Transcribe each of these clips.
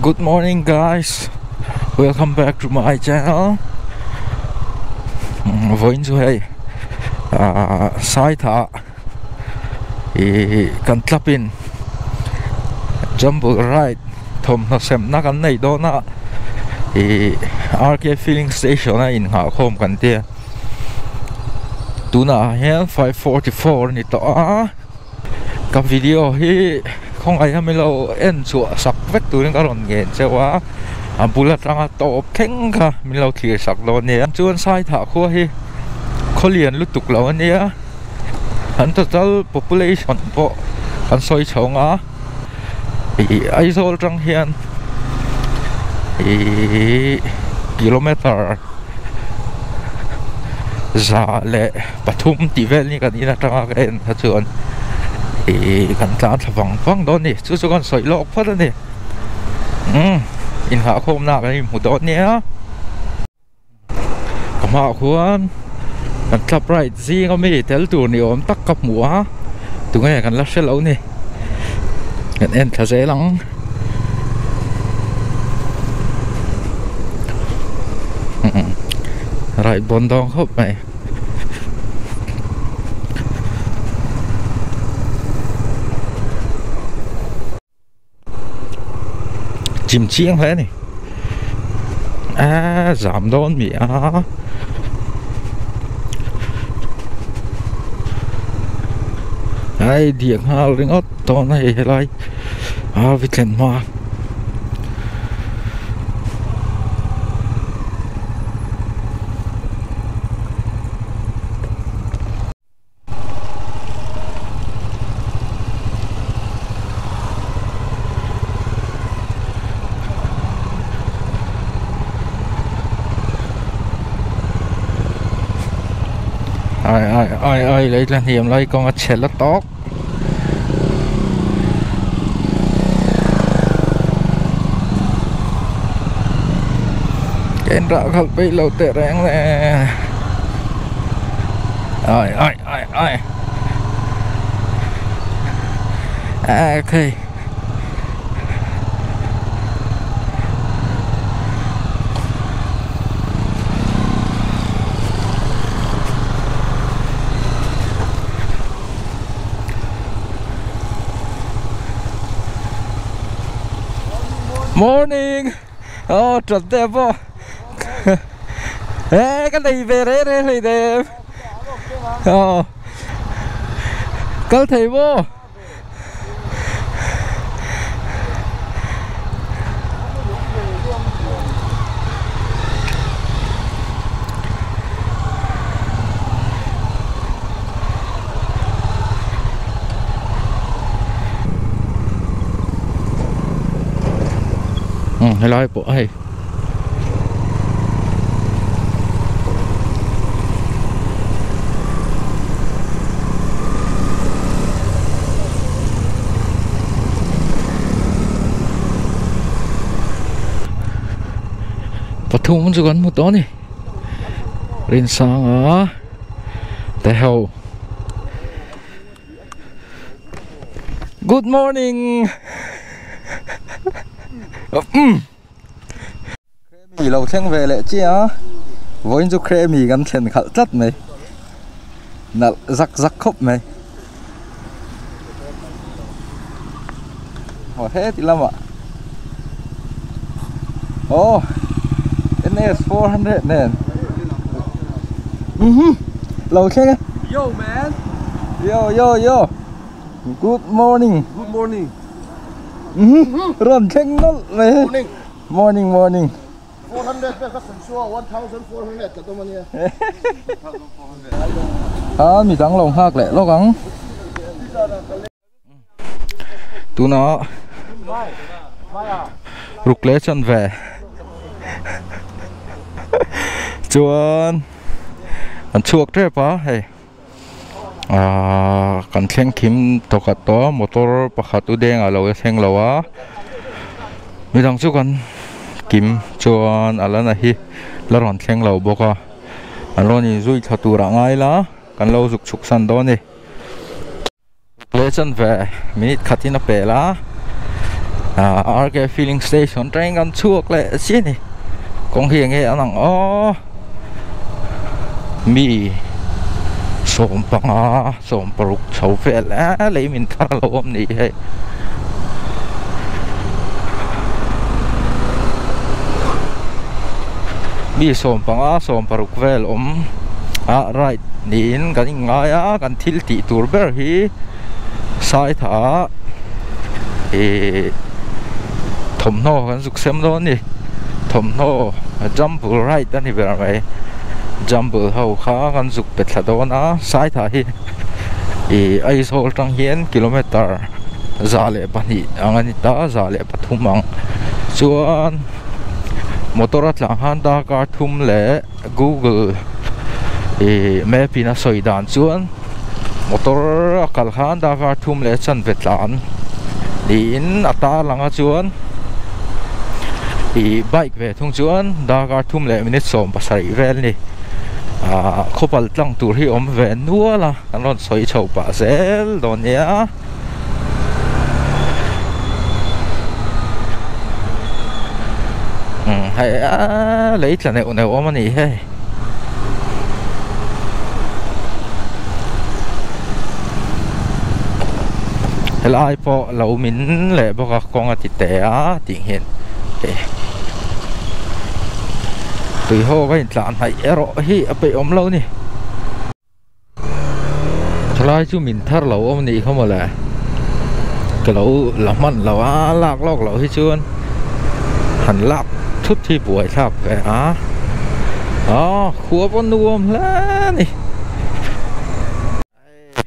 Good morning guys welcome back to my channel vawiin chu hei ah saitha ih kan tlap in jumble ride thawmhnaw semna kan neih dawn a ih R K filling station a inngahkhawm kan tia tunah hian 5:44 a ni tawh a. Ka video hi khawngaih a milo en chhuah sak vek turin ka rawn ngen cheu a, a bul atanga tawp thleng kha min lo thlir sak dawn nia. Chuan Saithah khua hi khaw lian lutuk lo a nia, an total population pawh kan sawi chhawng a, ih Aizawl atang hian ih kilometer 103 tih vel ni kan in atanga ka en kha chuan ih kan tlan thla vang vang dawn a ni chu chu kan sawi lawk phawt a ni umm inghahkhawmna kan inhmu dawn nia ka hmaah khuan kan club ride zing ami tel tur ni awm tak ka hmu a tunge kan la hre lo ni kan en thla zel ang. Right bawn dawng khawp mai. Chim chiang hle a ni a zam dawn mi a ai diak nghal ringawt dawn a hei helai a vi thlen hma. Ai ai ai ai lấy là hiểm lấy con chè nó tốt cái rạo không bị lâu tệ ráng nè ai ai ai ai à ok morning oh chuẩn đẹp vô ê cái này về đấy đấy này đẹp ờ có thể vô ừ hello bộ hay pathum chu kan hmu tawh a ni Rinsanga te ho good morning um Kremi lo thleng ve leh chiah a vawiin chu Kremi kan thlen khalh tlat mai nalh zak zak khawp mai aw heti lamah aw N S 400 nen mhm lo thleng e Yo man yo yo yo good morning good morning mhm rawn thleng nawlh mai morning morning morning 400 vel ka sawn chhuah 1400 ka tum ania a midang lo nghak leh lawk ang tuna ruk leh chan ve chuan an chhuak tep a hei ahh kan thleng thim tawkhat tawh a motor pakhat u deng ah lo la thleng lo a midang chu kan kim chuan a la na hi la rawn thleng lo bawk a an rawn inzui thla tur ah ngai la kan lo zuk chhuk san dawn a ni. Leh chuan ve minute khatin a pel a RK filling station tang kan chhuak leh chiah a ni kawng hi enge an ang aw mi 15 16 chho vel e lei min thar lo awm ni hei mi 15 16 vel awm a right niin kan inngai a kan thil tih tur ber hi Saitha ih thawmhnaw kan zuk sem dawn a ni thawmhnaw jumble ride a ni ber mai jumble ho kha kan zuk pe thla dawn a Saitha hi ih Aizawl atang hian kilometer 102 ang a ni ta 103 ang chuan motor a tlang khan darkar thum leh Google ih map in a sawi dan chuan. Motor a kal khan darkar thum leh chanve tlan niin a tar lang a chuan ih bike ve thung chuan darkar thum leh minute 17 vel a ni ah khawpal tlang tur hi awm ve nual a kan rawn sawi chho pah zel dawn nia. Hei a lei tla neuh neuh awm a ni hei. Helai pawh lo min leh bawk a kawng a ti teh a tih hian tui ho ka intlah hnaih erawh hi a peih awm lo a ni. Thalai chu min thar lo awm anih kha mawle ka lo la hman lo a lak lawk loh hi chuan han lak thut hi buai thlak ve a aw khua pawh nuam hle a ni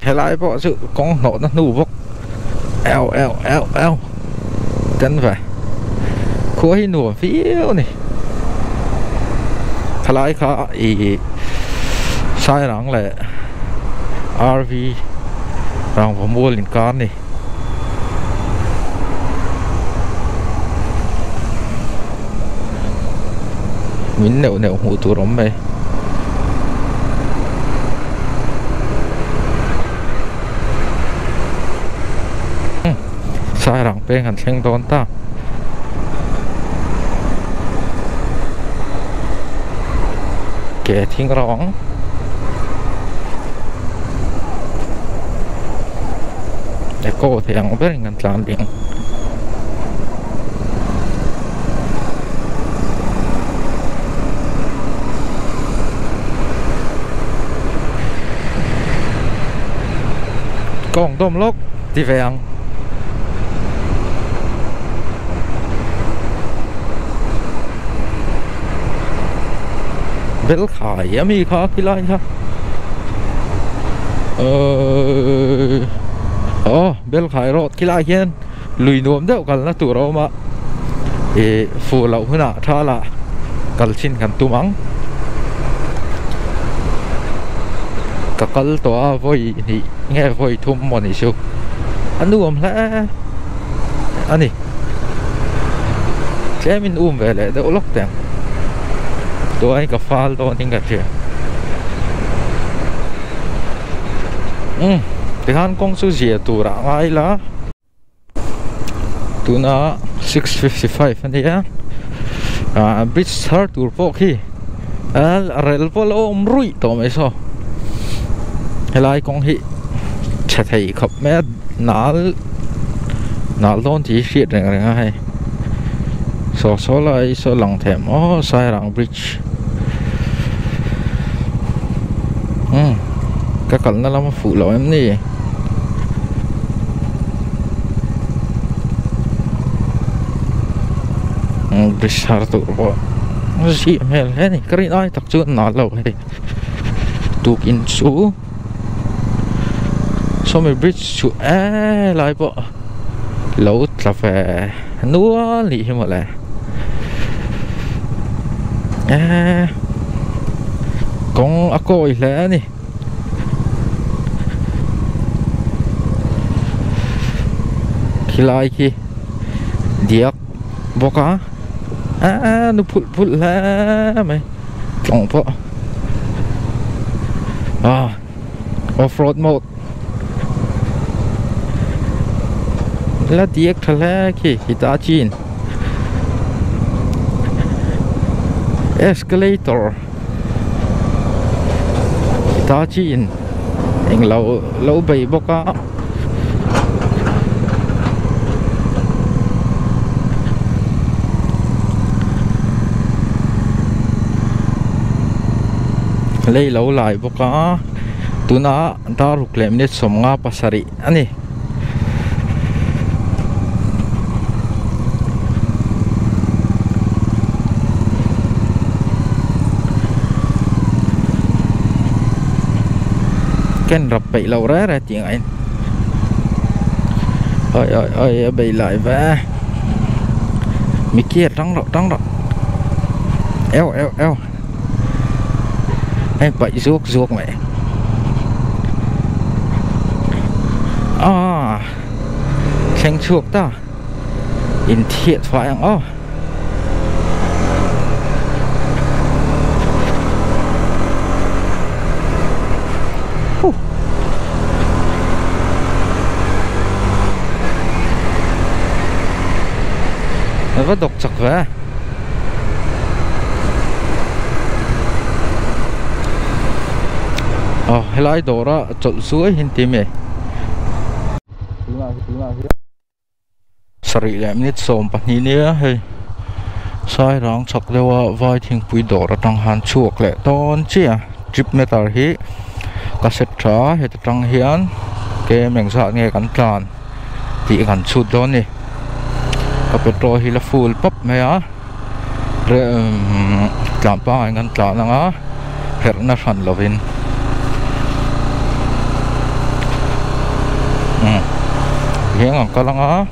helai pawh chu kawng hnawh na hnu bawk eu eu eu eu ten ve khua hi nuam viau a ni. Thalai kha ih Sairang leh RV rangva mual inkar a ni. Min neuh neuh hmuh tur awm mai. Sairang peng an thleng dawn ta. Ke thing rawng. Eco thei ang berin kan tlan ding. Kawng dawm lawk ti ve ang. Bel khai a mi kha khilai kha aw bel khai road khilai hian lui nuam deuh kalna tur a awm a ih fuh loh hunah tha lah kal chin kan tum ang ka kal tawh a vawi hnih nge vawi thum maw ni chu a nuam hle a ni tlemin um ve leh deuh lawk teh ang tuain ka fal dawnin ka hria umm tikhan kawng chu zia turah a ngai la. Tuna 6:55 a ni a ah bridge thar tur pawh khi a rel pawh a lo awm ruih tawh mai saw helai kawng hi tha thei khawp mai a nal nal dawn tih hi hriat reng reng a hei saw saw lai saw lang thei ang aw Sairang bridge umm ka kalna lama fuh loh em ni. Bridge thar tur pawh zih hmel hle a ni ka rin ai tak chu an nal lo hei tukin chu sawmi bridge chu e lai pawh lo tla ve nual nih hi mawle e kawng a kawi hle a ni. Khilai khi diak bawk a aaa nu phulh phulh hle mai tlawng pawh ah off road mode. La diak tha hle khi Hitachi in escalator Hitachi in englo lo bei bawk a. Lei lo lai bawk a tunah dar ruk leh minute sawmnga pasarih a ni. Ken rap peih lo reng reng tih ngaiin oi oi oi a bei lai ve mi kia tang rawh tang rawh eo eo eo hei paih zuak zuak mai ah thleng chhuak ta inthiat fai ang aw. Va dawk chak ve aw helai dawra chawlh zuai hi an ti mai sarih leh minute 12 nia hei sairang chhak deuha vai thingpui dawr atang han chhuak leh tawn chiah trip meter hi ka set tha heta tang hian kem engzah nge kan tlan tih kan chhut dawn a ni ka petrol hi la full pap mai a tlan pangai kan tlan ang a herhna hran lovin hian ang kal ang a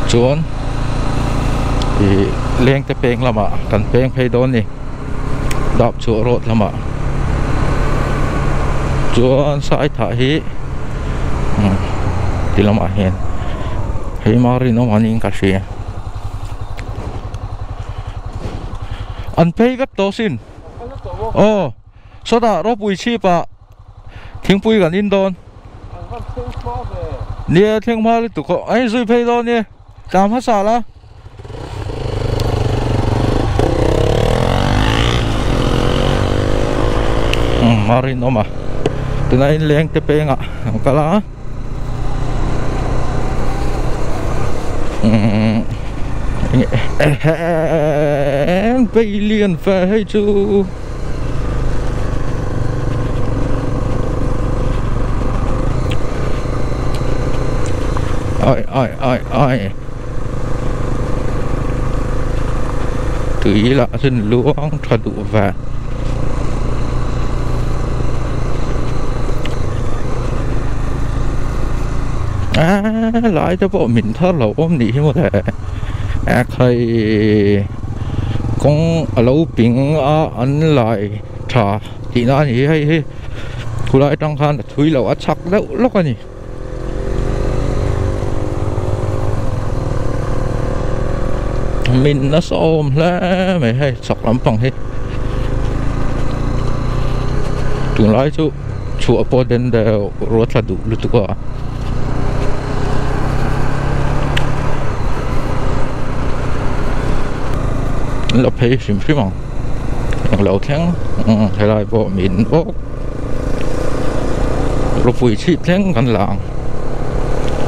chuan ih leng te peng lamah kan peng phei dawn a ni dap chhuah road lamah chuan sai thah hi ti lamah hian hei marin awm anin ka hria. An phei vek tawh sin aw sawtah ropui chhip ah thingpui kan in dawn nia thleng hma lutuk aw a inzui phei dawn nia tlam hmasa la. Umm a rinawm a tunah in leng te peng ah an kal a. Bay lian ve hei chu ai ai ai ai tui lah chu luang tha duh ve. A lai te pawh min thar lo awm nih hi mawle a khai kawng a lo ping a an lai tha tihna a ni hi hei hi khulai atang khan a thui loh a chak deuh lawk a ni. Min nasa awm hle mai hei chak lampang hi tunlai chu chhuah pawh den deuh ruat thla duh lutuk a. An la phei hrim hrim ang englo thleng helai pawh min bawk ropui chhip thleng kan la ang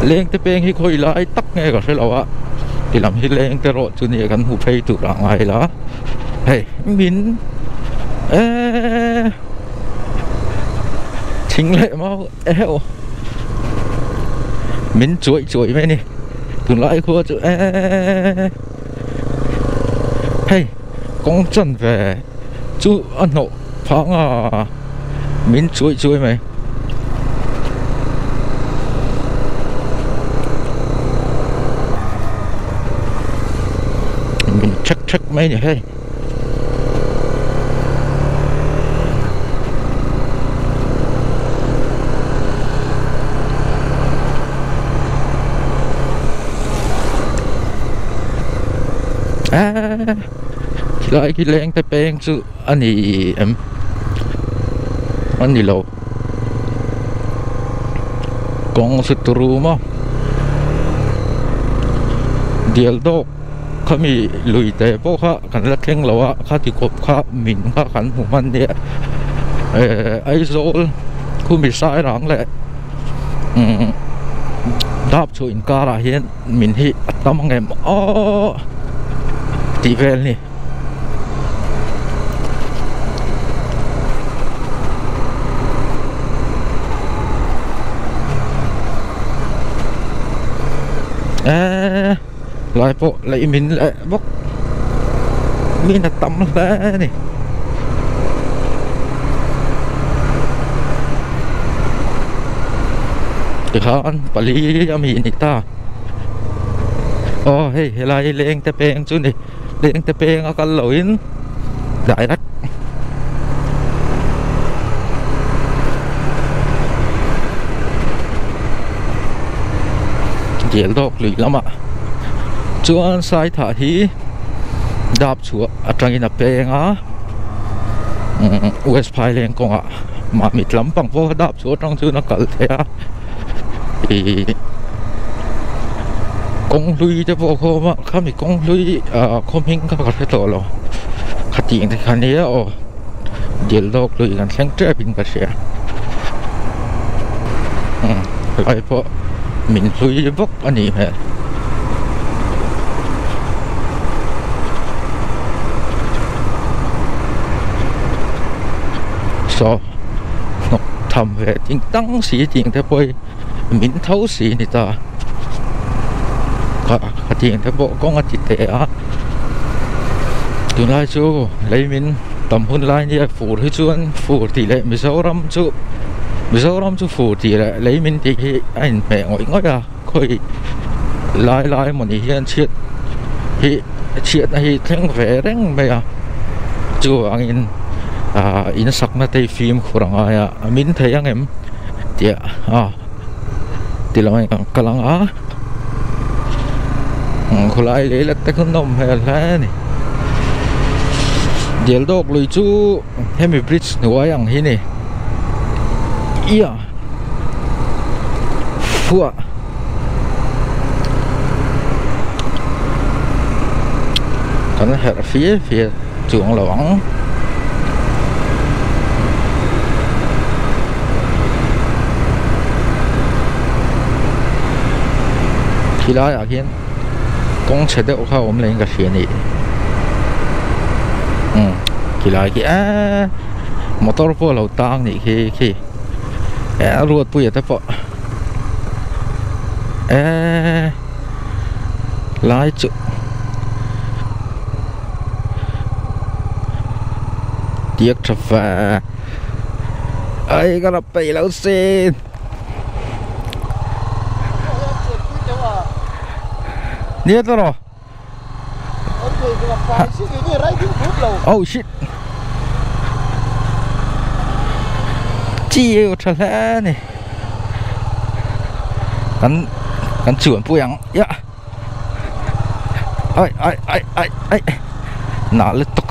leng te peng hi khawi lai tak nge ka hre lo a ti lam hi leng te erawh chu nia kan hmu phei tur a ngai la hei min eee thing leh mau eheuh min chuai chuai mai a ni tunlai khua chu eee hei kawng chan ve chu a hnawh phang a min chuai chuai mai. Min thek thek mai a ni hei. Khilai khi leng te peng chu a ni em a ni lo kawng chu turu maw. Dial dawk khami lui te pawh kha kan la thleng lo a khati khawp kha min kha kan hmu hman nia eh Aizawl khumi sai rang leh umm dap chhuah inkarah hian min hi a tam ang em aw tih vel a ni. Eee lai pawh lei min leh bawk min a tam hle a ni. Tikhan pali a mi ni ta aw hei helai leng te peng chu ni. Leng te peng a kal loin direct dial dawk lui lamah chuan sai thah hi dap chhuah atangin a peng a west phaileng kawngah mahmit lampang pawh dap chhuah atang chuan a kal theih a ih kawng hlui te pawh a khawm a khami kawng hlui ah khaw hming kha ka hre tawh lo khatih te kha nia aw dil dawk lui kan thleng tep in ka hria umm helai pawh min hlui bawk a nih hmel. Saw hnawk tham ve ting tang si ting te pawh hi min tho si ni ta a ting te pawh kawng a ti teh a tunlai chu lei min tam hun lai nia fur hi chuan fur tih leh Mizoram chu Mizoram chu fur tih leh lei min tih hi a inhmeh ngawih ngawih a khawi lai lai emawni hian chhiat hi chhiatna hi thleng ve reng mai a chuvangin ah in sakna te hi fimkhur a ngai a a min thei ang em tih a ti lo ang kal ang a khawlai lei la te kha nawm hmel hle a ni dial dawk lui chu hemi bridge hnuai ang hi ni ia fuah kan herh fia fia chuang lo ang. Khi laiah khian kawng chhe deuh kha a awm leh in ka hria a ni umm khi lai khi eee motor pawh a lo tang nih khi khi eh Ruatpuia te pawh eee lai chu tiak tha fa ai ka la peih lo sin nia tawh rawh oh shit chi yêu tha hle ni kan kan chuan pui ang ya ai ai ai ai ai nah lutuk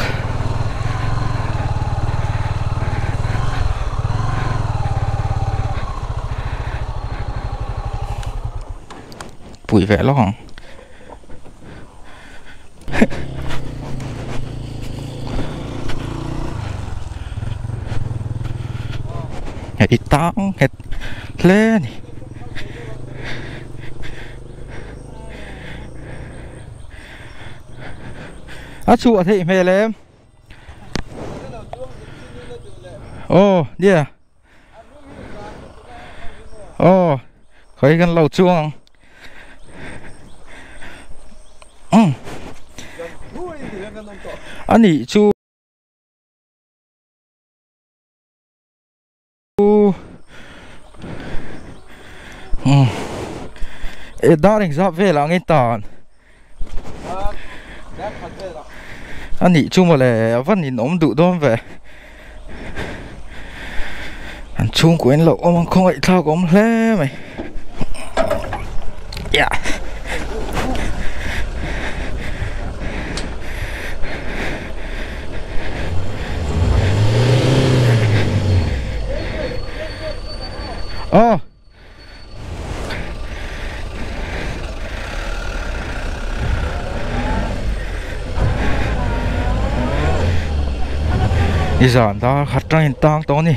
pui ve lawk ang hei tang nghet hle a ni. A chhuah theih hmel em? Aw nia Aw khawi kan lo chuang ang A nih chu. E dar engzah velah ang in tan a nih chu mawle a va ninawm duh dawn ve an chhungkua in lo awm ang khawngaih thlak awm hle mai yeah. Aw. Nizan dar khat tangin tang tawh a ni.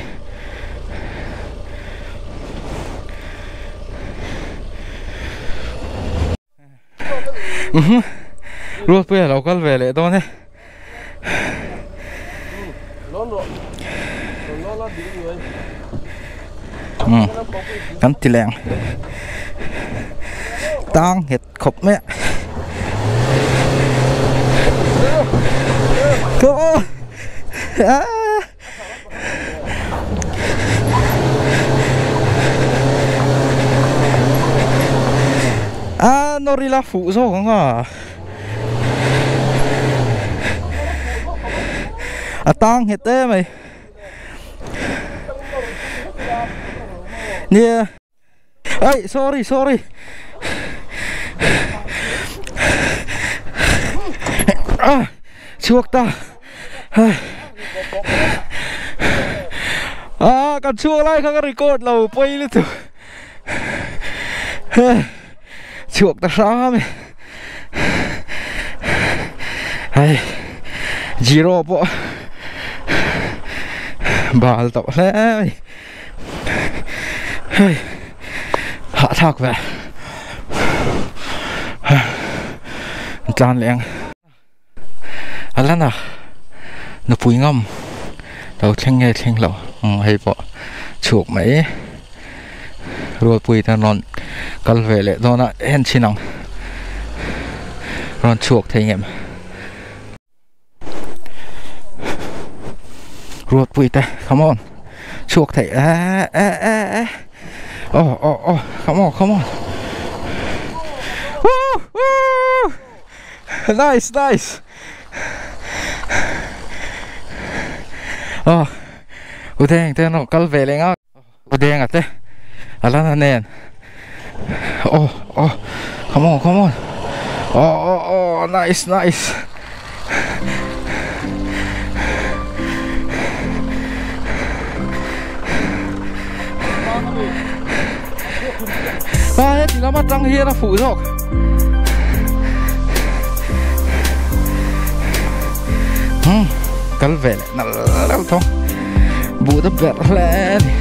Ruatpuia lo kal ve leh dawn e. Kan ti leng tang nghet khawp mai a. A nawr ila fuh zawk ang a. A tang nghet em mai. Nia. Ai sorry sorry. A chhuak ta. A kan chhuak lai kha ka record lo pawi lutuk. Chhuak ta hram e. Hei zero pawh bal tawh hle mai. Hei hahthlak ve. Tlan leh ang. A lan a nupui ngam lo thleng nge thleng lo hei pawh chhuak mai rualpui te an rawn kal ve leh dawn a en chhin ang rawn chhuak thei ngem rualpui te come on chhuak thei eh eh eh eh oh oh oh come on come on woo woo. Nice, nice. Oh, udeng te no kal ve leng a. Udeng ate. Alana nen. Oh, oh. Come on, come on. Oh, oh, oh, nice, nice. A heti lam atang hian a fuh zawk. Hmm, kal ve leh nal nal thawng. Buh te berh hle a ni.